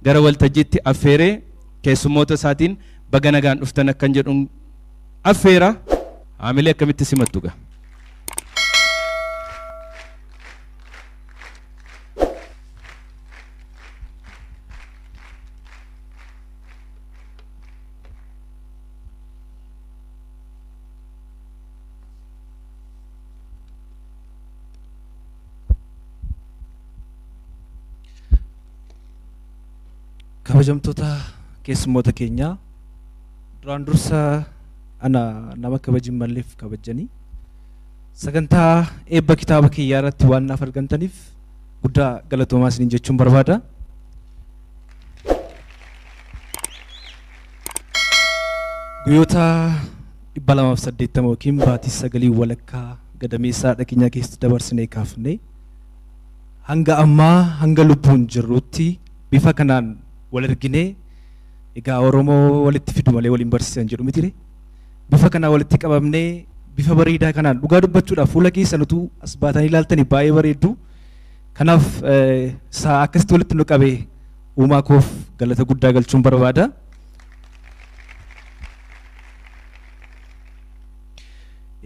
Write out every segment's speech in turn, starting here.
gara waltajjiitti affeeree keessummoota isaatiin baga nagaan dhuftan akkan jedhuun affeera. Haamilee akkamitti simattu gaa? Kabajamtoota keessummoota keenyaa, duraan dursa ana nama kabajin malleef kabajanii sagantaa eebba kitaaba kiyyaa irratti waan naaf argamtaniif guddaa galatoomaa isiniin jechuun barbaada. Guyyoota 280 yookiin baatii 9 walakkaa gadameessaa haadha keenyaa keessatti dabarsinee kaafne hanga ammaa hanga lubbuun jirrutti bifa kanaan wal arginee, egaa Oromoo walitti fidu malee waliin barsiisan jedhu mitire. Bifa kanaan walitti qabamnee bifa bareedaa kanaan dhugaa dubbachuudhaaf fuula keessan utuu as baatanii ilaaltanii baay'ee bareeddu. Kanaaf isaa akkasitti walitti nu qabee uumaa koof galata guddaa galchuun barbaada.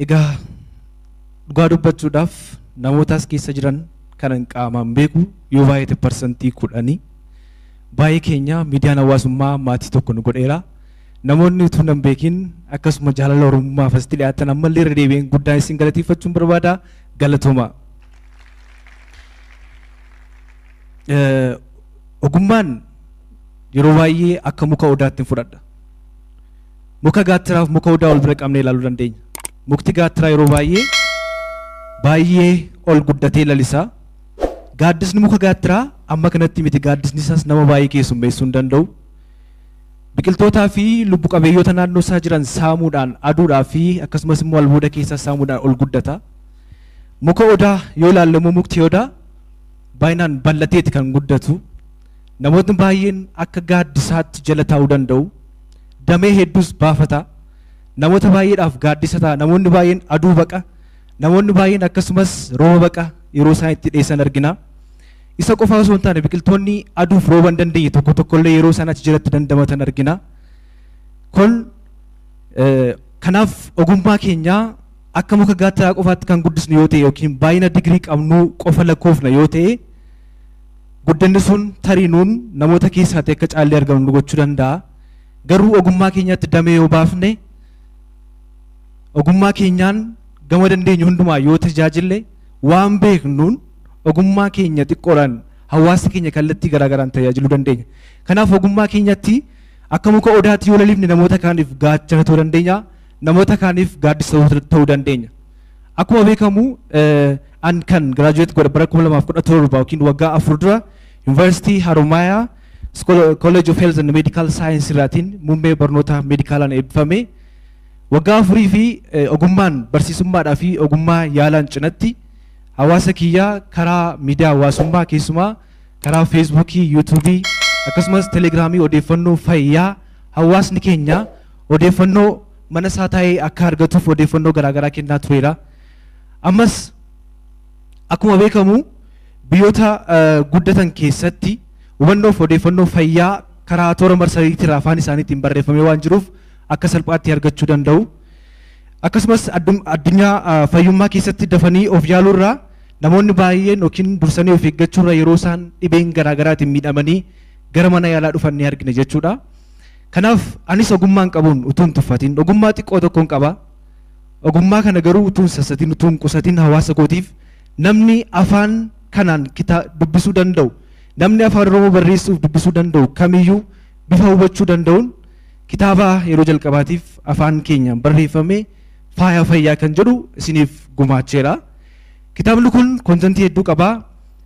Egaa dhugaa dubbachuudhaaf namoota as keessa jiran kanan qaamaan beeku yoo baay'ate 10% baay'ee keenya miidiyaan hawaasummaa maatii tokko nu godheera. Namoonni utuu nan beekin akkasuma jaalala Oromummaaf asitti dhiyaatan ammallee irra deebi'een guddaan isin galateeffachuun barbaada. Galatooma. Ogummaan yeroo baay'ee akka muka odaatti hin fudhadha. Muka gaattiraaf muka odaa wal bira qabnee ilaaluu dandeenya. Mukti gaattiraa yeroo baay'ee baay'ee ol guddatee lalisa. Gaaddisni muka gaattiraa amma kanatti miti, gaaddisni isaas nama baay'ee keessummeessuu hin danda'u. Biqiltootaa fi lubbu qabeeyyota naannoo isaa jiran saamuudhaan aduudhaa fi akkasumas immoo albuuda keessaa saamuudhaan ol guddata. Muka odaa yoo ilaalle immoo mukti odaa baay'inaan bal'ateeti kan guddatu. Namootni baay'een akka gaaddisaatti jala taa'uu danda'u. Damee hedduus baafata. Namoota baay'eedhaaf gaaddisa ta'a. Namoonni baay'een aduu baqa. Namoonni baay'een akkasumas rooba baqa yeroo isaan itti dheessan argina. Isa qofa osoo hin taane biqiltoonni aduuf rooba hin dandeenye tokko tokkollee yeroo isaan achi jalatti dandamatan argina. Kun kanaaf ogummaa keenya akka muka gaattiraa qofaatti kan guddisnu yoo ta'e yookiin baay'ina digirii qabnu qofa lakkoofna yoo ta'e guddanni sun tarii nuun namoota keessaatti akka caallee argamnu nu gochuu danda'a. Garuu ogummaa keenyatti damee yoo baafne ogummaa keenyaan gama dandeenyu hundumaa yoo tajaajille waan beeknuun ogummaa keenya xiqqoodhaan hawaasa keenya kallattii garaagaraan tajaajiluu dandeenya. Kanaaf ogummaa keenyatti akka muka odaatti yoo lalifne namoota kaaniif gaachana ta'uu dandeenya, namoota kaaniif gaaddisa ta'uu dandeenya. Akkuma beekamu an kan graduate godhe bara 2017 yookiin waggaa 4 dura Yuunivarsiitii Haromaayaa College of Health and Medical Science irraatiin muummee barnoota meedikaalaan eebbifame. Waggaa 4 fi ogummaan barsiisummaadhaa fi ogummaa yaalaan cinatti hawaasa kiyyaa karaa miidiyaa hawaasummaa keessumaa karaa feesbuukii, yuutuubii akkasumas telegiraamii odeeffannoo fayyaa hawaasni keenya odeeffannoo mana isaa taa'ee akka argatuuf odeeffannoo garaagaraa kennaa tureera. Ammas akkuma beekamu biyyoota guddatan keessatti hubannoof odeeffannoo fayyaa karaa toora marsariitii afaan isaaniitiin barreeffamee waan jiruuf akka salphaatti argachuu danda'u. Akkasumas addunyaa fayyummaa keessatti dafanii of yaaluurraa namoonni baay'een yookiin dursanii of eeggachuurra yeroo isaan dhibeen garaagaraatiin miidhamanii gara mana yaalaa dhufan ni argina jechuudha. Kanaaf anis ogummaan qabuun utuu hin tuffatin ogummaa xiqqoo tokkoon qaba. Ogummaa kana garuu utuu hin sassatin utuu hin qusatin hawaasa kootiif namni afaan kanaan dubbisuu danda'u, namni afaan Oromoo barreessuuf dubbisuu danda'u kamiyyuu bifa hubachuu danda'uun kitaaba yeroo jalqabaatiif afaan keenyaan barreeffame faaya fayyaa kan jedhu isiniif gumaacheera. Kitaabni kun kontentii hedduu qaba.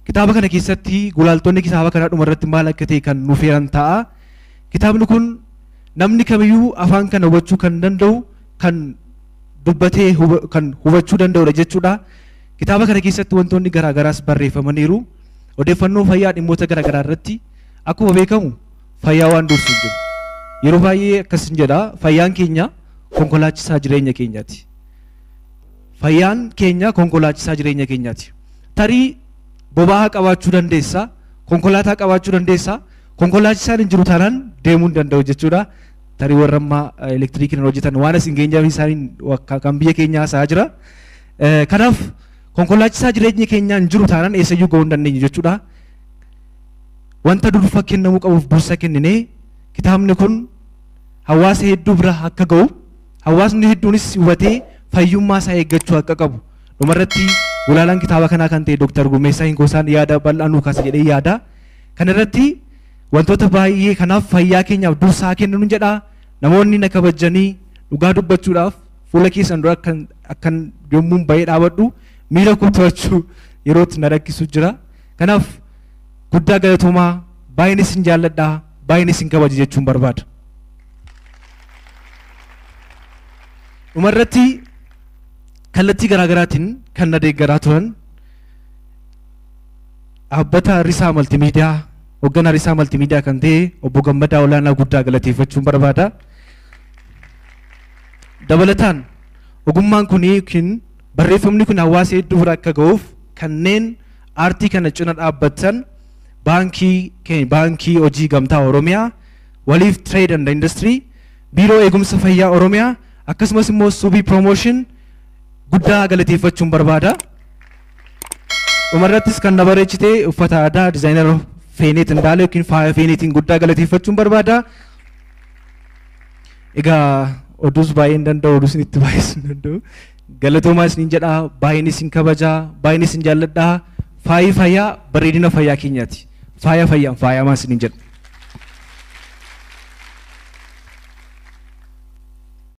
Kitaaba kana keessatti gulaaltonni kitaaba kanaa dhuma irratti maal akka ta'e kan nuuf eeran ta'a. Kitaabni kun namni kamiyyuu afaan kana hubachuu kan danda'u kan dubbatee kan hubachuu danda'udha jechuudha. Kitaaba kana keessatti wantoonni garaagaraas barreeffamaniiru. Odeeffannoo fayyaa dhimmoota garaagaraa irratti akkuma beekamu fayyaa waan dursu hin jiru. Yeroo baay'ee akkas hin jedha, fayyaan keenya konkolaachisaa jireenya keenyaati. Fayyaan keenya konkolaachisaa jireenya keenyaati. Tarii boba'aa qabaachuu dandeessa, konkolaataa qabaachuu dandeessa. Konkolaachisaan hin jiru taanaan deemuu hin danda'u jechuudha. Tarii warra ammaa elektiriikiin hojjetan waan as hin geenyeef isaaniin kan biyya keenyaa haasa'aa jira. Kanaaf konkolaachisaa jireenya keenyaa hin jiru taanaan eessayyuu ga'uu hin dandeenyu jechuudha. Wanta durfa kennamuu qabuuf dursa kenninee kitaabni kun hawaasa hedduu bira akka ga'u, hawaasni hedduunis hubatee fayyummaa isaa eeggachuu akka qabu. Dhumarratti gulaalaan kitaaba kanaa kan ta'e Dr. Gurmeessaa Hinkoosaan yaada bal'aa nuu kaasa jedhee yaada. Kanarratti wantoota baay'ee kanaaf fayyaa keenyaaf dursaa kennu jedha. Namoonni na kabajanii dhugaa dubbachuudhaaf fuula keessan dura akkan yommuun bahee dhaabadhu miira koo to'achuu yerootti na rakkisu jira. Kanaaf guddaa galatoomaa, baay'een isin jaalladha, baay'een isin kabaja jechuun barbaada. Dhumarratti kallattii garaagaraatiin kan na deeggaraa turan dhaabbata Risaa Maltimiidiyaa, hoogganaa Risaa Maltimiidiyaa kan ta'e obbo Gammadaa Olaanaa guddaa galateeffachuun barbaada. Dabalataan ogummaan kun yookiin barreeffamni kun hawaasa hedduu bira akka ga'uuf kanneen aartii kana cina dhaabbatan baankii hojii gamtaa Oromiyaa, Waliif Trade and Industry, Biiroo Eegumsa Fayyaa Oromiyaa akkasumas immoo Subii Promotion guddaa galateeffachuun barbaada. Dhumarrattis kan na bareechite uffata aadaa dizaayinara Feeneet Indaale yookiin faaya Feeneetiin guddaa galateeffachuun barbaada. Egaa oduus baay'ee hin danda'u, oduus itti baay'isuu hin danda'u. Galatoomaa isiniin jedha, baay'een isin kabajaa, baay'een isin jaalladha. Faayi fayyaa bareedina fayyaa keenyaati. Faaya fayyaan faayamaa isiniin jedha.